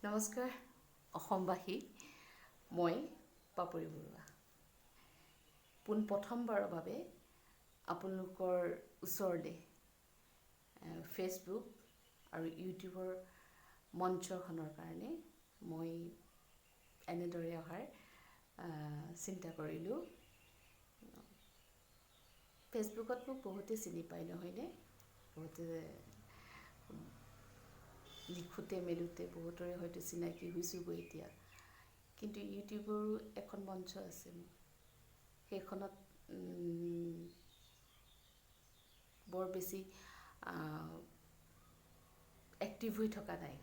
নমস্কাৰ অসমবাসী, মই পাপৰি বৰুৱা। পোনপ্ৰথমবাৰৰ বাবে আপোনালোকৰ ওচৰলৈ ফেচবুক আৰু ইউটিউবৰ মঞ্চখনৰ কাৰণে মই এনেদৰে অহাৰ চিন্তা কৰিলোঁ। ফেচবুকত মোক বহুতে চিনি পায় নহয়নে? বহুতে লিখোঁতে মেলোঁতে বহুতৰে হয়তো চিনাকি হৈছোঁগৈ এতিয়া। কিন্তু ইউটিউবৰো এখন মঞ্চ আছে মোৰ, সেইখনত বৰ বেছি এক্টিভ হৈ থকা নাই,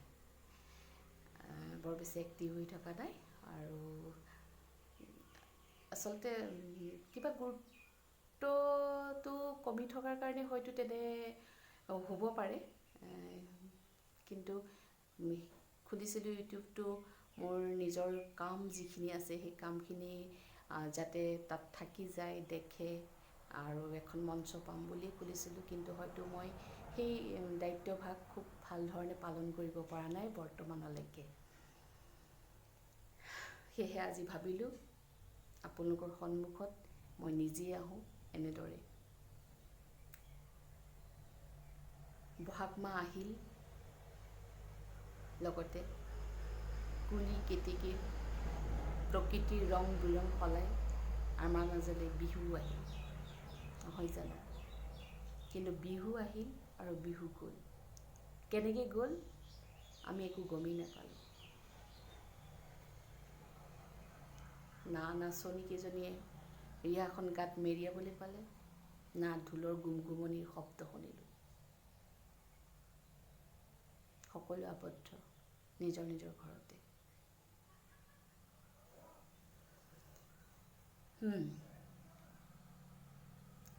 বৰ বেছি এক্টিভ হৈ থকা নাই। আৰু আচলতে কিবা গুৰুত্বটো কমি থকাৰ কাৰণে হয়তো তেনে হ'ব পাৰে। কিন্তু খুলিছিলোঁ ইউটিউবটো মোৰ নিজৰ কাম যিখিনি আছে সেই কামখিনি যাতে তাত থাকি যায়, দেখে আৰু এখন মঞ্চ পাম বুলিয়ে খুলিছিলোঁ। কিন্তু হয়তো মই সেই দায়িত্বভাগ খুব ভাল ধৰণে পালন কৰিব পৰা নাই বৰ্তমানলৈকে। সেয়েহে আজি ভাবিলোঁ আপোনালোকৰ সন্মুখত মই নিজেই আহোঁ এনেদৰে। বহাগ মাহ আহিল, লগতে কুলি কেতেকীৰ প্ৰকৃতিৰ ৰং বিৰং সলাই আমাৰ মাজলৈ বিহু আহিল, নহয় জানো? কিন্তু বিহু আহিল আৰু বিহু গ'ল। কেনেকৈ গ'ল আমি একো গমেই নাপালোঁ। না নাচনীকেইজনীয়ে ৰিহাখন গাত মেৰিয়াবলৈ পালে, না ঢোলৰ গুমগুমনিৰ শব্দ শুনিলোঁ। সকলো আবদ্ধ নিজৰ নিজৰ ঘৰতে।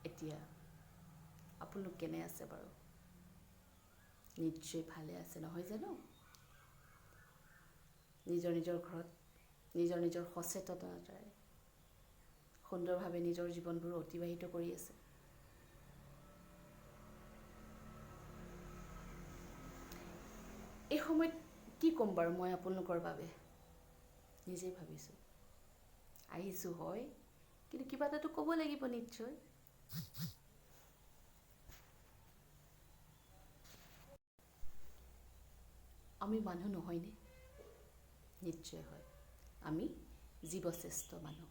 এতিয়া আপোনালোক কেনে আছে বাৰু? নিশ্চয় ভালে আছে নহয় জানো? নিজৰ নিজৰ ঘৰত নিজৰ নিজৰ সচেতনতাৰে সুন্দৰভাৱে নিজৰ জীৱনবোৰ অতিবাহিত কৰি আছে। এই সময়ত কি ক'ম বাৰু মই আপোনালোকৰ বাবে, নিজেই ভাবিছোঁ। আহিছোঁ হয়, কিন্তু কিবা এটাতো ক'ব লাগিব নিশ্চয়। আমি মানুহ নহয়নে? নিশ্চয় হয়। আমি জীৱশ্ৰেষ্ঠ মানুহ।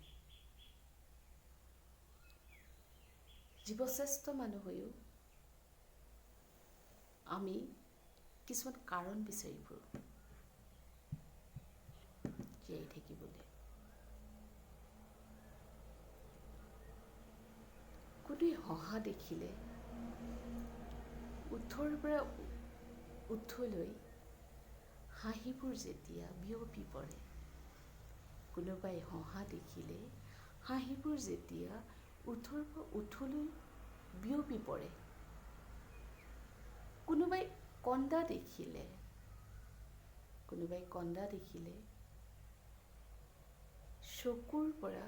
জীৱশ্ৰেষ্ঠ মানুহ হৈও আমি কিছুমান কাৰণ বিচাৰি ফুৰোঁ জীয়াই থাকিবলৈ। কোনোৱে হঁহা দেখিলে ওঠৰ পৰা ওঠলৈ হাঁহিবোৰ যেতিয়া বিয়পি পৰে, কোনোবাই হঁহা দেখিলে হাঁহিবোৰ যেতিয়া ওঠৰ পৰা ওঠলৈ বিয়পি পৰে, কোনোবাই কন্দা দেখিলে, কোনোবাই কন্দা দেখিলে চকুৰ পৰা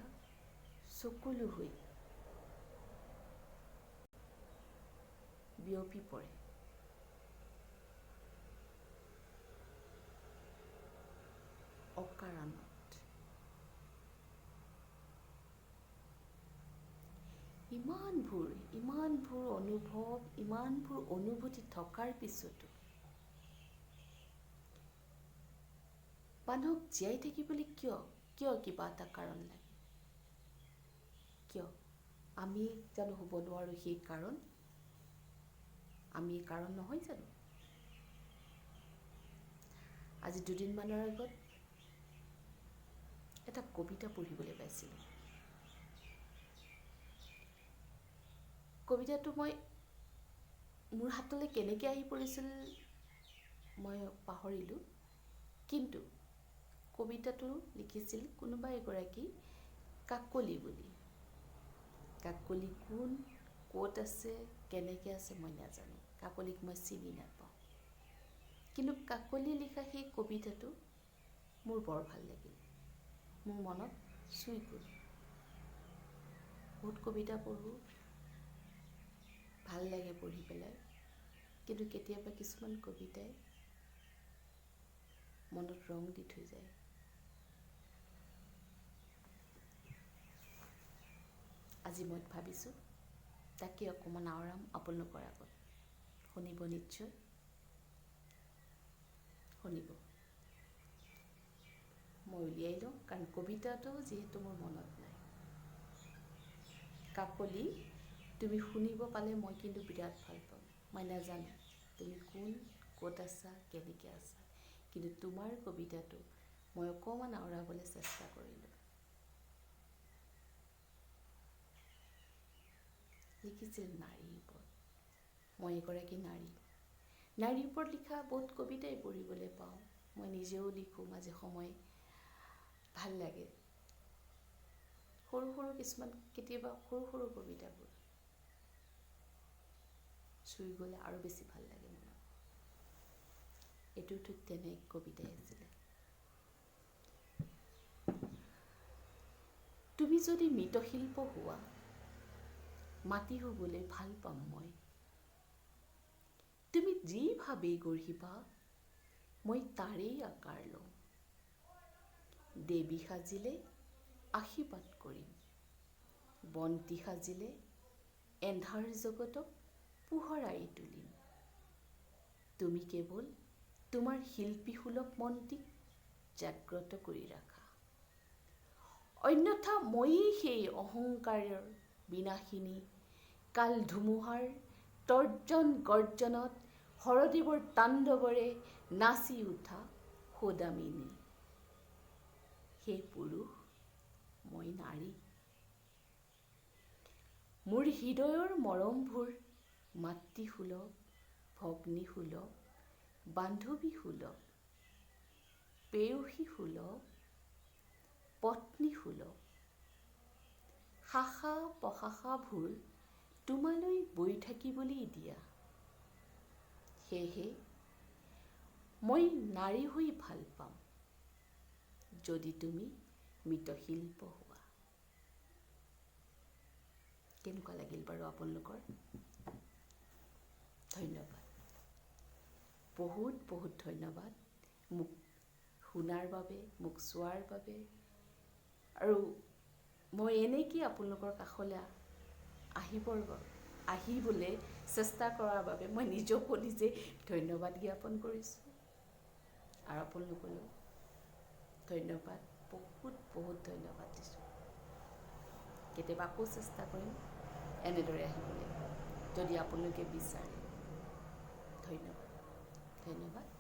চকুলো হৈ বিয়পি পৰে। অকাৰণত ইমানবোৰ অনুভৱ, ইমানবোৰ অনুভূতি থকাৰ পিছতো মানুহক জীয়াই থাকিবলৈ কিয় কিবা এটা কাৰণ লাগে? কিয় আমি জানো হ'ব নোৱাৰোঁ সেই কাৰণ? আমি কাৰণ নহয় জানো? আজি দুদিনমানৰ আগত এটা কবিতা পঢ়িবলৈ পাইছিলোঁ। কবিতাটো মই মোৰ হাতলৈ কেনেকৈ আহি পৰিছিল মই পাহৰিলোঁ, কিন্তু কবিতাটো লিখিছিল কোনোবা এগৰাকী কাকলি বুলি। কাকলি কোন, ক'ত আছে, কেনেকৈ আছে মই নাজানো, কাকলিক মই চিনি নাপাওঁ। কিন্তু কাকলি লিখা সেই কবিতাটো মোৰ বৰ ভাল লাগিল, মোৰ মনত চুই গ'ল। বহুত কবিতা পঢ়োঁ, ভাল লাগে পঢ়ি পেলাই, কিন্তু কেতিয়াবা কিছুমান কবিতাই মনত ৰং দি থৈ যায়। আজি মই ভাবিছোঁ তাকে অকণমান আওৰাম আপোনালোকৰ আগত। শুনিব নিশ্চয়, শুনিব। মই উলিয়াই লওঁ, কাৰণ কবিতাটো যিহেতু মোৰ মনত নাই। কাকলি, তুমি শুনিব পালে মই কিন্তু বিৰাট ভাল পাম। মই নাজানো তুমি কোন, ক'ত আছা, কেনেকৈ আছা, কিন্তু তোমাৰ কবিতাটো মই অকণমান আওৰাবলৈ চেষ্টা কৰিলোঁ। লিখিছিল নাৰীৰ ওপৰত। মই এগৰাকী নাৰী। নাৰীৰ ওপৰত লিখা বহুত কবিতাই পঢ়িবলৈ পাওঁ। মই নিজেও লিখোঁ মাজে সময়ে, ভাল লাগে। সৰু সৰু কিছুমান, কেতিয়াবা সৰু সৰু কবিতাবোৰ চুই গ'লে আৰু বেছি ভাল লাগে মনত। এইটো ঠিক তেনে কবিতাই আছিলে। তুমি যদি মৃৎশিল্প হোৱা, মাটি হ'বলৈ ভাল পাম মই। তুমি যি ভাবেই গঢ়িবা, মই তাৰেই আকাৰ লওঁ। দেৱী সাজিলে আশীৰ্বাদ কৰিম, বন্তি সাজিলে এন্ধাৰ জগতক পোহৰাই তুলিম। তুমি কেৱল তোমাৰ শিল্পীসুলভ মনটিক জাগ্ৰত কৰি ৰাখা, অন্যথা ময়েই সেই অহংকাৰৰ বিনাশিনী কাল ধুমুহাৰ তৰ্জন গৰ্জনত হৰদেৱৰ তাণ্ডৱৰে নাচি উঠা সৌদামিনী। সেই পুৰুষ, মই নাৰী। মোৰ হৃদয়ৰ মৰমবোৰ মাতৃসুলভ, ভগ্নীসুলভ, বান্ধৱীসুলভ, প্ৰেয়সীসুলভ, পত্নীসুলভ। শাখা প্ৰশাখাবোৰ তোমালৈ বৈ থাকিবলৈ দিয়া। সেয়েহে মই নাৰী হৈ ভাল পাম, যদি তুমি মৃৎশিল্প হোৱা। কেনেকুৱা লাগিল বাৰু আপোনালোকৰ? ধন্যবাদ, বহুত বহুত ধন্যবাদ মোক শুনাৰ বাবে, মোক চোৱাৰ বাবে। আৰু মই এনেকৈ আপোনালোকৰ কাষলৈ আহিবলৈ চেষ্টা কৰাৰ বাবে মই নিজকো নিজে ধন্যবাদ জ্ঞাপন কৰিছোঁ। আৰু আপোনালোকলৈও ধন্যবাদ, বহুত বহুত ধন্যবাদ দিছোঁ। কেতিয়াবা আকৌ চেষ্টা কৰিম এনেদৰে আহিবলৈ, যদি আপোনালোকে বিচাৰে। ধন্যবাদ, ধন্যবাদ।